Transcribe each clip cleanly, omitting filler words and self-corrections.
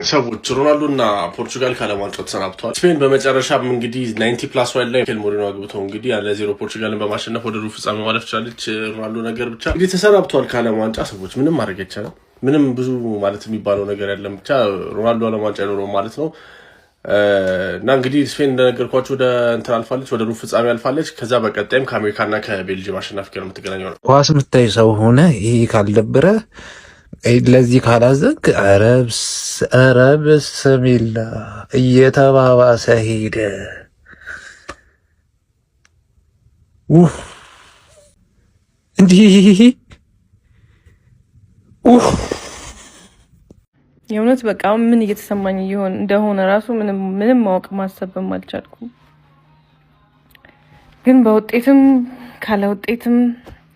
ሰዎች፣ ሮናልዶ እና ፖርቹጋል ከዓለም ዋንጫው ተሰናብተዋል። ስፔን በመጨረሻም እንግዲህ 90+1 ላይ ሚኬል ሜሪኖ አግብቶ እንግዲህ 1-0 ፖርቹጋልን በማሸነፍ ወደ ሩብ ፍጻሜ ማለፍ ችላለች። ሮናልዶ ነገር ብቻ እንግዲህ ተሰናብተዋል ከዓለም ዋንጫ። ሰዎች፣ ምንም ማድረግ አይቻልም። ምንም ብዙ ማለት የሚባለው ነገር የለም። ብቻ ሮናልዶ ዓለም ዋንጫ አይኖረውም ማለት ነው። እና እንግዲህ ስፔን እንደነገርኳቸው ወደ እንትን አልፋለች፣ ወደ ሩብ ፍጻሜ አልፋለች። ከዛ በቀጣይም ከአሜሪካና ከቤልጅየም አሸናፊ ጋር የምትገናኘው ነው። ኳስ የምታይ ሰው ሆነ ይህ ካልደበረ፣ ለዚህ ካላዘንክ፣ ኧረ ብስሚላ፣ እየተባባሰ ሄደ። ኡፍ፣ እንዲህ ኡፍ። የእውነት በቃ አሁን ምን እየተሰማኝ እየሆን እንደሆነ ራሱ ምንም ምንም ማወቅ ማሰብም አልቻልኩም። ግን በውጤትም ካለ ውጤትም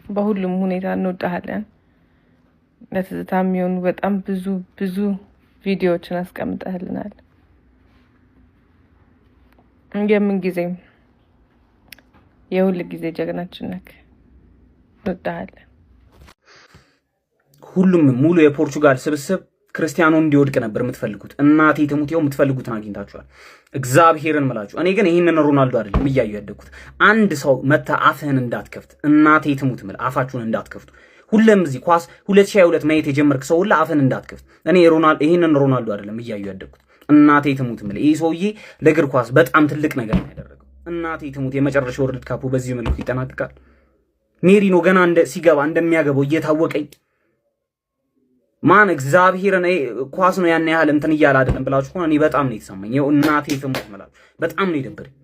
በሁሉም ሁኔታ እንወድሃለን። ለትዝታ የሚሆኑ በጣም ብዙ ብዙ ቪዲዮዎችን አስቀምጠህልናል። የምን ጊዜም የሁል ጊዜ ጀግናችን ነህ። እንወድሃለን። ሁሉም ሙሉ የፖርቹጋል ስብስብ ክርስቲያኖ እንዲወድቅ ነበር የምትፈልጉት። እናቴ ትሙት፣ ይኸው የምትፈልጉትን አግኝታችኋል። እግዚአብሔርን ምላችሁ። እኔ ግን ይህንን ሮናልዶ አይደለም እያዩ ያደግኩት። አንድ ሰው መታ አፍህን እንዳትከፍት፣ እናቴ ትሙት ምል አፋችሁን እንዳትከፍቱ። ሁሌም እዚህ ኳስ 2022 ማየት የጀመርክ ሰው ሁላ አፍህን እንዳትከፍት። እኔ ይህንን ሮናልዶ አይደለም እያዩ ያደግኩት። እናቴ ትሙት ምል ይህ ሰውዬ ለእግር ኳስ በጣም ትልቅ ነገር ነው ያደረገው። እናቴ ትሙት፣ የመጨረሻ World Cup ኡ በዚህ መልኩ ይጠናቀቃል። ሜሪኖ ገና ሲገባ እንደሚያገባው እየታወቀኝ ማን እግዚአብሔርን ኳስ ነው ያን ያህል እንትን እያለ አይደለም ብላችሁ ከሆነ እኔ በጣም ነው የተሰማኝ። ይኸው እናቴ ትሙት ምላችሁ በጣም ነው የደበረኝ።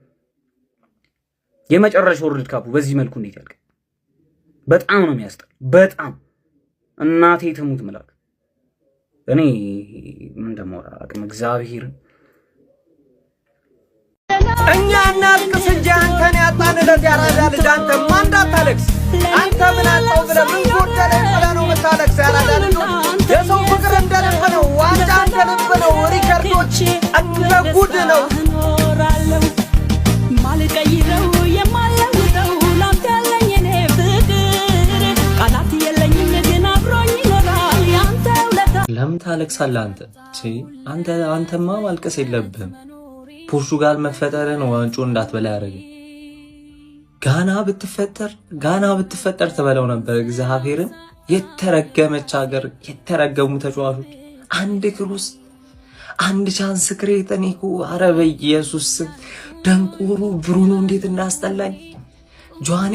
የመጨረሻው World Cup ኡ በዚህ መልኩ እንዴት ያልቅ? በጣም ነው የሚያስጠላ። በጣም እናቴ ትሙት ምላችሁ እኔ ምን እንደማወራ አቅም እግዚአብሔርን። እኛ እናልቅስ እንጂ አንተን ያጣንለት ያራዳ ልጅ፣ አንተማ እንዳታለቅስ። አንተ ምን አጣው ብለህ፣ ምን ጎደለኝ ብለህ ነው የምታለቅስ? ያራዳ ልጆች፣ የሰው ፍቅር እንደ ልብ ነው፣ ዋንጫ እንደ ልብ ነው፣ ሪከርዶች እንደ ጉድ ነው። ማልቀይረው የማለውጠው ላንተ ያለኝ የኔ ፍቅር ቃላት የለኝም ግን አብሮኝ ይኖራል ያንተ ውለታ። ለምን ታለቅሳለህ አንተ? አንተ አንተማ ማልቀስ የለብህም። ፖርቹጋል መፈጠር ነው ዋንጫውን እንዳትበላ ያደረገ። ጋና ብትፈጠር፣ ጋና ብትፈጠር ትበላው ነበር። እግዚአብሔርን፣ የተረገመች ሀገር፣ የተረገሙ ተጫዋቾች፣ አንድ cross፣ አንድ chance create። እኔ እኮ ኧረ በኢየሱስ፣ ደንቆሮ ብሩኖ እንዴት እንዳስጠላኝ፣ ጆዋኔ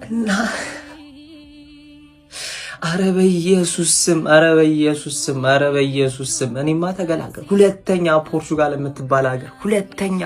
እና አረ በኢየሱስ ስም፣ አረ በኢየሱስ ስም፣ አረ በኢየሱስ ስም፣ እኔማ ተገላገል። ሁለተኛ ፖርቹጋል የምትባል ሀገር ሁለተኛ።